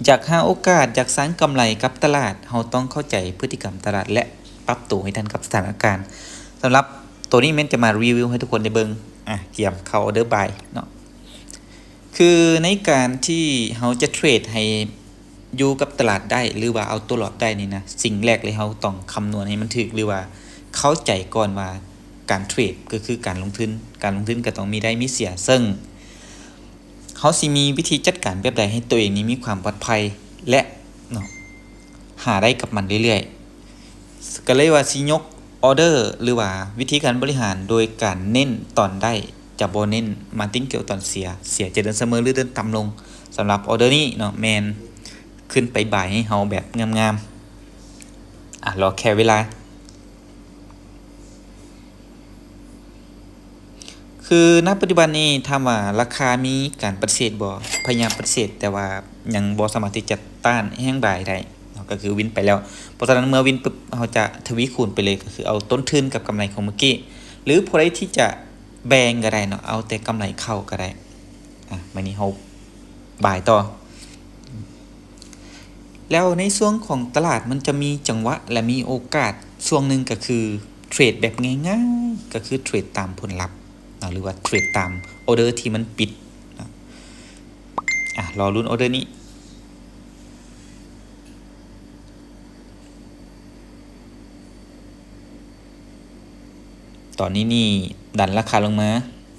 ຢາກຫາໂອກາດ ຢາກສ້າງກຳໄລກັບຕະຫຼາດ, ເຮົາຕ້ອງເຂົ້າໃຈພຶດຕິກຳຕະຫຼາດ ແລະ ປັບໂຕໃຫ້ທັນກັບສະຖານະການ. ສຳລັບໂຕນີ້ແມ່ນຈະມາຣີວິວໃຫ້ທຸກຄົນໄດ້ເບິ່ງ. ອາ ກຽມເຂົ້າ order buy ເນາະ. ຄືໃນການທີ່ເຮົາຈະເທຣດໃຫ້ຢູ່ກັບຕະຫຼາດໄດ້ ຫຼືວ່າເອົາຕົວລອດໄດ້ນີ້ນະ, ສິ່ງແລກເລີຍເຮົາຕ້ອງຄຳນວນໃຫ້ມັນຖືກ ຫຼືວ່າເຂົ້າໃຈກ່ອນວ່າການເທຣດກໍຄືການລົງທຶນ, ການລົງທຶນກໍຕ້ອງມີໄດ້ມີເສຍ. ເຊິ່ງເຮົາຊິມີວິທີຈັດການແບບໃດໃຫ້ຕົວເອງນີ້ມີຄວາມປອດໄພ ແລະ ເນາະ ຫາໄດ້ກັບມັນເລື້ອຍໆ. ກໍເລີຍວ່າຊິຍົກ order ຫຼືວ່າວິທີການບໍລິຫານໂດຍການເນັ້ນຕອນໄດ້, ຈະບໍ່ເນັ້ນ martingale ຕອນເສຍ, ເສຍຈະເດີນສະເໝີ ຫຼື ເດີນຕ່ຳລົງ. ສຳລັບ order ນີ້ເນາະ ແມ່ນຂຶ້ນໄປບາຍໃຫ້ເຮົາແບບງາມໆ. ອາ ລໍແຄ່ເວລາ. ຄື ນະ ປັດຈຸບັນນີ້ ຖາມວ່າລາຄາມີການປະຕິເສດບໍ່? ພະຍາຍາມປະຕິເສດ, ແຕ່ວ່າຍັງບໍ່ສາມາດທີ່ຈະຕ້ານແຮງບາຍໄດ້ເນາະ, ກໍຄືວິນໄປແລ້ວ. ເພາະສະນັ້ນ ເມື່ອວິນປຶບ ເຮົາຈະທະວີຄູນໄປເລີຍ, ກໍຄືເອົາຕົ້ນທຶນກັບກຳໄລຂອງມື້ກີ້ ຫຼື ຜູ້ໃດທີ່ຈະແບ່ງກໍໄດ້ເນາະ, ເອົາແຕ່ກຳໄລເຂົ້າກໍໄດ້. ອາ ບາດນີ້ເຮົາບາຍຕໍ່. ແລ້ວໃນຊ່ວງຂອງຕະຫຼາດ ມັນຈະມີຈັງຫວະ ແລະ ມີໂອກາດຊ່ວງໜຶ່ງ ກໍຄືເທຣດແບບງ່າຍໆ, ກໍຄືເທຣດຕາມຜົນລັບເນາະ ຫຼືວ່າເທຣດຕາມ order ທີ່ມັນປິດເນາະ. ອາ ລໍລຸ້ນ order ນີ້. ຕອນນີ້ນີ້ດັນລາຄາລົງມາ,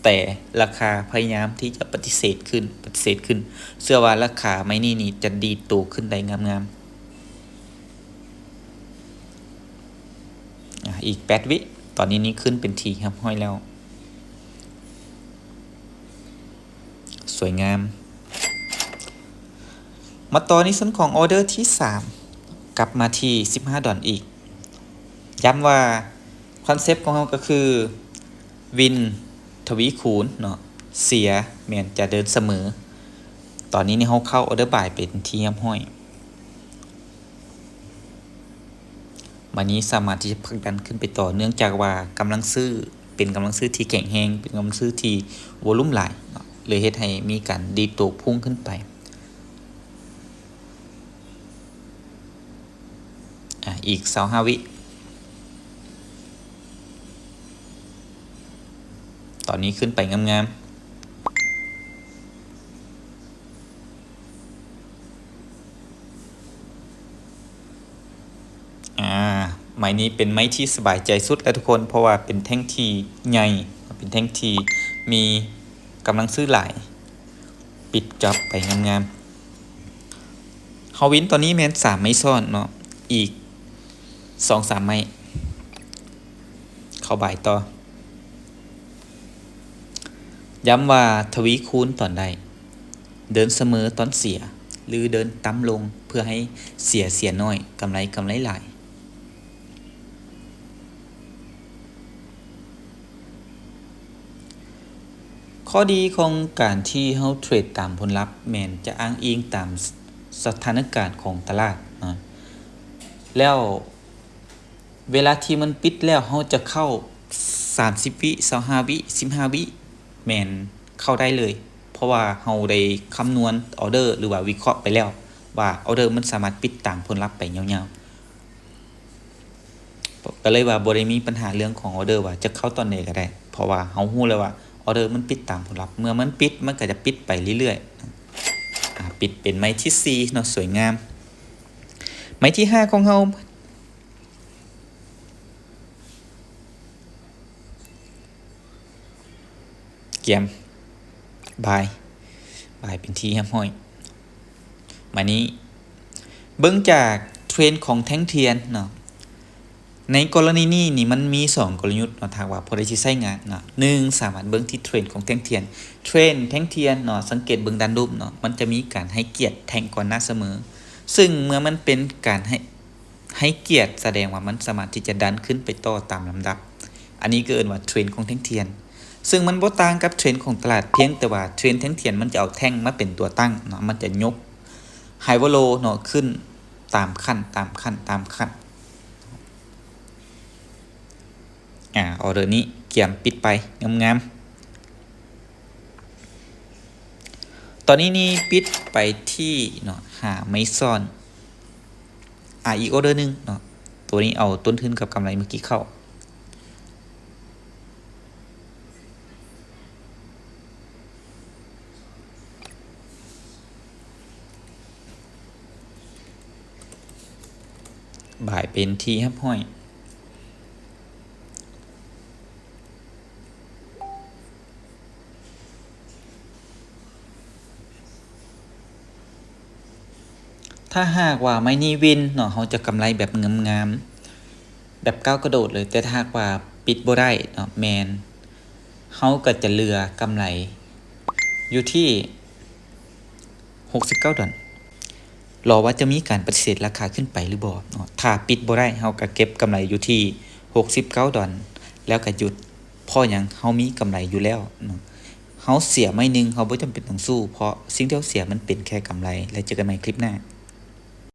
ແຕ່ລາຄາພະຍາຍາມທີ່ຈະປະຕິເສດຂຶ້ນ, ປະຕິເສດຂຶ້ນ. ເຊື່ອວ່າລາຄາໄມ້ນີ້ນີ້ຈະດີດໂຕຂຶ້ນໄດ້ງາມໆ. ອາ ອີກແປດວິ, ຕອນນີ້ນີ້ຂຶ້ນເປັນທີ່ຮຽບຮ້ອຍແລ້ວ. ສວຍງາມ. ມາຕໍ່ໃນສ່ວນຂອງ order ທີສາມ, ກັບມາທີ່ສິບຫ້າດອນອີກ. ຢ້ຳວ່າຄອນເຊັບຂອງເຮົາກໍຄື win ທະວີຄູນເນາະ, ເສຍແມ່ນຈະເດີນສະເໝີ. ຕອນນີ້ນີ້ເຮົາເຂົ້າ order buy ເປັນທີ່ຮຽບຮ້ອຍ. ບາດນີ້ສາມາດທີ່ຈະຜັກດັນຂຶ້ນໄປຕໍ່ ເນື່ອງຈາກວ່າກຳລັງຊື້ເປັນກຳລັງຊື້ທີ່ແຂງແຮງ, ເປັນກຳລັງຊື້ທີ່ວໍລຸ່ມຫຼາຍເນາະ, ເລີຍເຮັດໃຫ້ມີການດີດໂຕພຸ່ງຂຶ້ນໄປ. ອາ ອີກຊາວຫ້າວິ. ຕອນນີ້ຂຶ້ນໄປງາມໆ. ອາ ໄມ້ນີ້ເປັນໄມ້ທີ່ສະບາຍໃຈສຸດແລ້ວທຸກຄົນ, ເພາະວ່າເປັນແທ່ງທີ່ໃຫຍ່, ເປັນແທ່ງທີ່ມີກຳລັງຊື້ຫຼາຍ, ປິດຈັບໄປງາມໆ. ເຮົາວິນຕອນນີ້ແມ່ນສາມໄມ້ຊ້ອນເນາະ, ອີກສອງສາມໄມ້ ເຂົ້າບາຍຕໍ່. ຢ້ຳວ່າທະວີຄູນຕອນໄດ້, ເດີນສະເໝີຕອນເສຍ ຫຼື ເດີນຕ່ຳລົງ ເພື່ອໃຫ້ເສຍ ເສຍໜ້ອຍ, ກຳໄລ ກຳໄລຫຼາຍ. ຂໍ້ດີຂອງການທີ່ເຮົາເທຣດຕາມຜົນລັບ ແມ່ນຈະອ້າງອີງຕາມ ສ- ສະຖານະການຂອງຕະຫຼາດນະ, ແລ້ວ ເວລາທີ່ມັນປິດແລ້ວ ເຮົາຈະເຂົ້າສາມສິບວິ, ຊາວຫ້າວິ, ສິບຫ້າວິ ແມ່ນເຂົ້າໄດ້ເລີຍ, ເພາະວ່າເຮົາໄດ້ຄຳນວນອໍເດີ ຫຼືວ່າວິເຄາະໄປແລ້ວວ່າອໍເດີມັນສາມາດປິດຕາມຜົນລັບໄປຍາວໆ. ກໍເລີຍວ່າບໍ່ໄດ້ມີບັນຫາເລື່ອງຂອງອໍເດີວ່າຈະເຂົ້າຕອນໃດກໍໄດ້, ເພາະວ່າເຮົາຮູ້ແລ້ວວ່າອໍເດີມັນປິດຕາມຜົນລັບ, ເມື່ອມັນປິດ ມັນກໍຈະປິດໄປເລື້ອຍໆ. ອາ ປິດເປັນໄມ້ທີສີ່ເນາະ, ສວຍງາມ. ໄມ້ທີຫ້າຂອງເຮົາ ກຽມ ບາຍ ບາຍເປັນທີ່ຮຽບຮ້ອຍ. ບາດນີ້ເບິ່ງຈາກເທຣນຂອງແທ່ງທຽນເນາະ, ໃນກໍລະນີນີ້ນີ້ມັນມີສອງກົນລະຍຸດເນາະ, ຖ້າຫາກວ່າຜູ້ໃດຊິໃຊ້ງານເນາະ. ໜຶ່ງ ສາມາດເບິ່ງທີ່ເທຣນຂອງແທ່ງທຽນ, ເທຣນແທ່ງທຽນເນາະ, ສັງເກດເບິ່ງດ້ານລຸ່ມເນາະ, ມັນຈະມີການໃຫ້ກຽດແທ່ງກ່ອນໜ້າສະເໝີ, ຊຶ່ງເມື່ອມັນເປັນການໃຫ້ ໃຫ້ກຽດສະແດງວ່າມັນສາມາດທີ່ຈະດັນຂຶ້ນໄປຕໍ່ຕາມລຳດັບ. ອັນນີ້ກໍເອີ້ນວ່າເທຣນຂອງແທ່ງທຽນ, ຊຶ່ງມັນບໍ່ຕ່າງກັບເທຣນຂອງຕະຫຼາດ, ພຽງແຕ່ວ່າເທຣນແທ່ງທຽນມັນຈະເອົາແທ່ງມາເປັນຕົວຕັ້ງເນາະ, ມັນຈະຍົກໄຮເວີໂລເນາະ ຂຶ້ນຕາມຂັ້ນ ຕາມຂັ້ນ ຕາມຂັ້ນ. ອາ ອໍເດີນີ້ກຽມປິດໄປງາມໆ. ຕອນນີ້ນີ້ປິດໄປທີ່ເນາະ ຫ້າໄມ້ຊ້ອນ ອາ ອີກອໍເດີໜຶ່ງເນາະ ໂຕນີ້ເອົາຕົ້ນທຶນກັບກຳໄລເມື່ອກີ້ເຂົ້າ. ບາຍເປັນທີ່ຮຽບຮ້ອຍ. ຖ້າຫາກວ່າໄມ້ນີ້ວິນເນາະ ເຮົາຈະກຳໄລແບບງາມໆ ແບບກ້າວກະໂດດເລີຍ, ແຕ່ຖ້າຫາກວ່າປິດບໍ່ໄດ້ເນາະ ແມ່ນ ເຮົາກໍຈະເຫຼືອກຳໄລຢູ່ທີ່ຫົກສິບເກົ້າດອນ. ລໍວ່າຈະມີການປະຕິເສດລາຄາຂຶ້ນໄປຫຼືບໍ່ເນາະ. ຖ້າປິດບໍ່ໄດ້ ເຮົາກໍເກັບກຳໄລຢູ່ທີ່ຫົກສິບເກົ້າດອນ ແລ້ວກໍຢຸດ. ເພາະຫຍັງ? ເຮົາມີກຳໄລຢູ່ແລ້ວເນາະ. ເຮົາເສຍໄມ້ໜຶ່ງ ເຮົາບໍ່ຈຳເປັນຕ້ອງສູ້ ເພາະສິ່ງທີ່ເຮົາເສຍມັນເປັນແຄ່ກຳໄລ. ແລ້ວເຈີກັນໃໝ່ຄລິບໜ້າ.